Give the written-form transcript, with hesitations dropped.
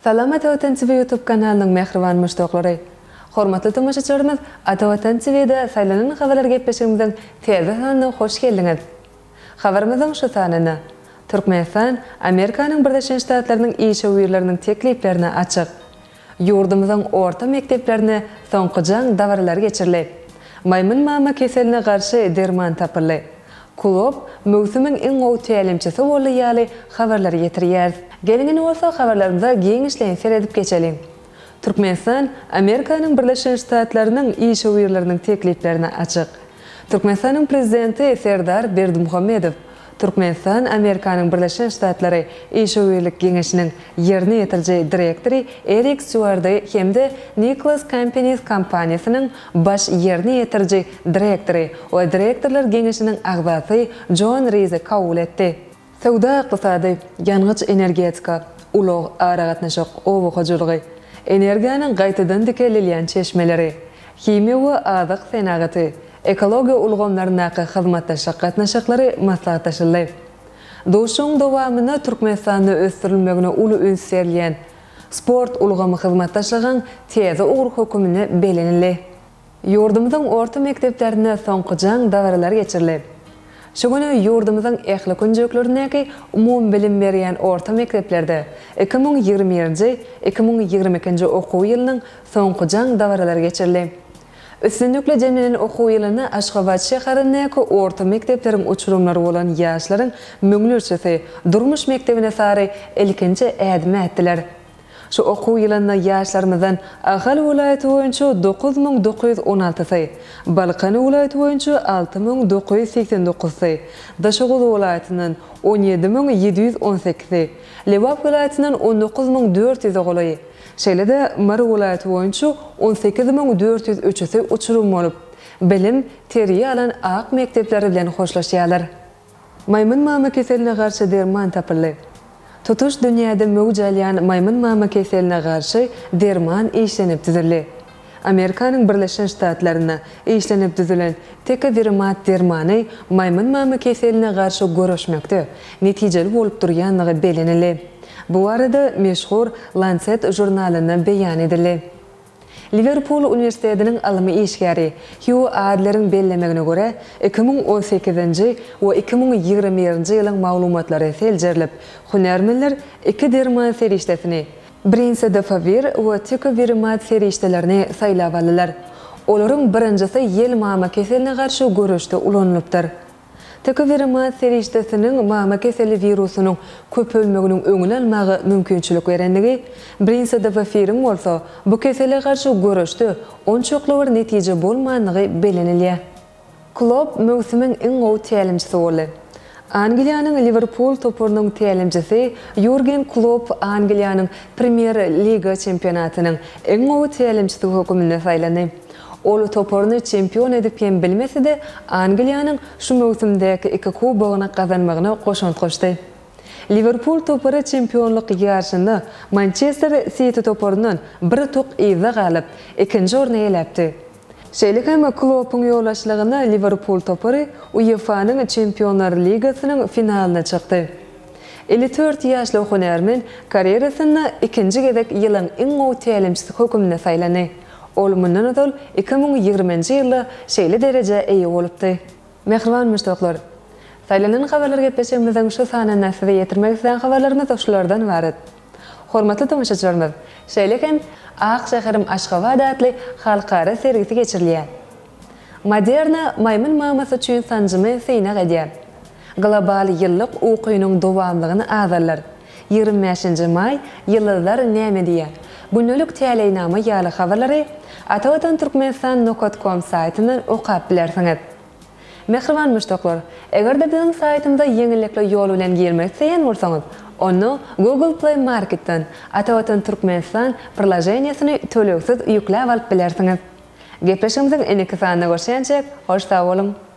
Salam Ata Watan TV YouTube kanalynyň mähriban muşdaklary! Hormatly tomaşaçylarymyz Ata Watan TV-de Saýlanan habarlar gepleşigimiziň täze sanyna hoş geldiňiz! Habarymyzyň şu sanynda, Türkmenistan Amerikanyň Birleşen Ştatlarynyň işewürleriniň tekliplerine açyk. Ýurdumyzyň orta mekdeplerinde soňky jaň dabaralary geçirildi. Maýmyn mama keseline garşy derman tapyldy. Klopp möwsümiň iň gowy tälimçisi boldy ýaly habarlary ýetirýäris. Geliň indi bolsa habarlarymyza giňişleýin seredip geçeliň. Türkmenistan Amerikanyň Birleşen Ştatlarynyň işewürleriniň tekliplerine açyk. Türkmenistanyň Prezidenti Serdar Berdimuhamedow Türkmenistan Amerikanyň Birleşen Ştatlary işewürlik geňeşiniň ýerine ýetiriji direktory Erik Stýuardy hem-de Niklas Companies kompaniýasynyň baş ýerine ýetiriji direktory we direktorlar geňeşiniň agzasy Jon Rizi kabul etdi. Söwda-ykdysady, ýangyç-energetika, ulag, aragatnaşyk, oba hojalygy, energiýanyň gaýtadan dikeldilýän çeşmeleri, himiýa we azyk senagaty, ekologiýa ulgamlaryndaky hyzmatdaşlyk gatnaşyklary maslahatlaşyldy. Duşuşygyň dowamynda Türkmenistanda ösdürilmegine uly üns berilýän sport ulgamy hyzmatdaşlygyň täze ugry höküminde bellenildi. Ýurdumyzyň orta mekdeplerinde soňky jaň dabaralary geçirildi. Şu gün ýurdumyzyň ähli künjeklerindäki umumybilim berýän orta mekdeplerde 2021-nji, 2022-nji okuw ýylynyň soňky jaň dabaralary geçirildi. Üstünlikli jemlenen okuw ýylynda Aşgabat şäherindäki orta mekdepleriň uçurymlary bolan ýaşlaryň müňlerçesi durmuş mekdebine sary ilkinji ädimi ätdiler. Şu okuw ýylynda ýaşlarymyzdan Ahal welaýaty boýunça 9916-sy, Balkan welaýaty boýunça 6989-sy, Daşoguz welaýatyndan 17 718-si, Lebap welaýatyndan 19 400-e golaýy, Şeýle-de, Mary welaýaty boýunça 18 403-üsi uçurym bolup, bilim, terbiýe alan ak mekdepleri bilen hoşlaşýarlar. Maýmyn mama keseline garşy derman tapyldy. Tutuş dünýäde möwç alýan maýmyn mama keseline garşy derman işlenip düzüldi. Amerikanyň Birleşen Ştatlarynda işlenip düzülen Tekavirimat dermany maýmyn mama keseline garşy göreşmekde netijeli bolup durýandygy bellenildi. Bu barada meşhur Lancet žurnalynda beýan edildi. Liwerpul uniwersitetiniň ylmy işgäri Hýu Adleriň bellemegine görä, 2018-nji we 2021-nji ýylyň maglumatlary seljerilip, hünärmenler iki derman serişdesini, Brinsedafawir we Tekavirimat serişdelerini saýlap aldylar. Olaryň birinjisi ýel mama keseline garşy göreşde ulanylypdyr. Tekavirimat serişdesiniň mama keseli wirusynyň köpelmeginiň öňüni almaga mümkinçilik berendigi, Brinsedafafiriň bolsa bu kesele garşy göreşde onçakly bir netije bolmandygy bellenilýär. Klopp möwsümiň iň gowy tälimçisi boldy. Angliýanyň Liwerpul toparynyň tälimçisi Ýurgen Klopp Angliýanyň Premýer Liga çempionatynyň iň gowy tälimçisi höküminde saýlandy. Ol toparyny çempion edip hem bilmese-de, Angliýanyň şu möwsümdäki iki kubogyny gazanmagyna goşant goşdy. Liwerpul topary çempionlyk ýaryşynda Mançester Siti toparyndan bir utuk yzda galyp, ikinji orny eýeläpdi. Şeýle hem Kloppuň ýolbaşçylygynda Liwerpul topary UEFA-nyň Çempionlar ligasynyň finalyna çykdy. 54 ýaşly hünärmen karýerasynda ikinji gezek ýylyň iň gowy tälimçisi hökmünde saýlandy. Ol mundan ozal 2020-nji ýylda şeýle derejä eýe bolupdy. Mähriban muşdaklar! Saýlanan habarlar gepleşigimiziň şu sanynda size ýetirmek islän habarlarymyz şulardan ybarat. Hormatly tomaşaçylarymyz, şeýle hem Ak şäherim Aşgabat atly halkara sergisi geçirilýär. Moderna maýmyn mamasy üçin sanjymy synag edýär. Global ýyllyk ukynyň dowamlygyny azaldar. 25-nji maý Ýyldyzlar näme diýýär? Gündelik täleýnama ýaly habarlary Atavatan Türkmenistan nokat kom saýtyndan okap bilersiňiz. Mähriban muşdaklar, eger-de biziň saýtymyza ýeňillikli ýol bilen girmek isleýän bolsaňyz, onda Google Play Marketden Atavatan Türkmenistan priloženiýesini tölegsiz ýükläp alyp bilersiňiz. Gepleşigimiziň indiki sanynda görşýänçäk, hoş sag boluň!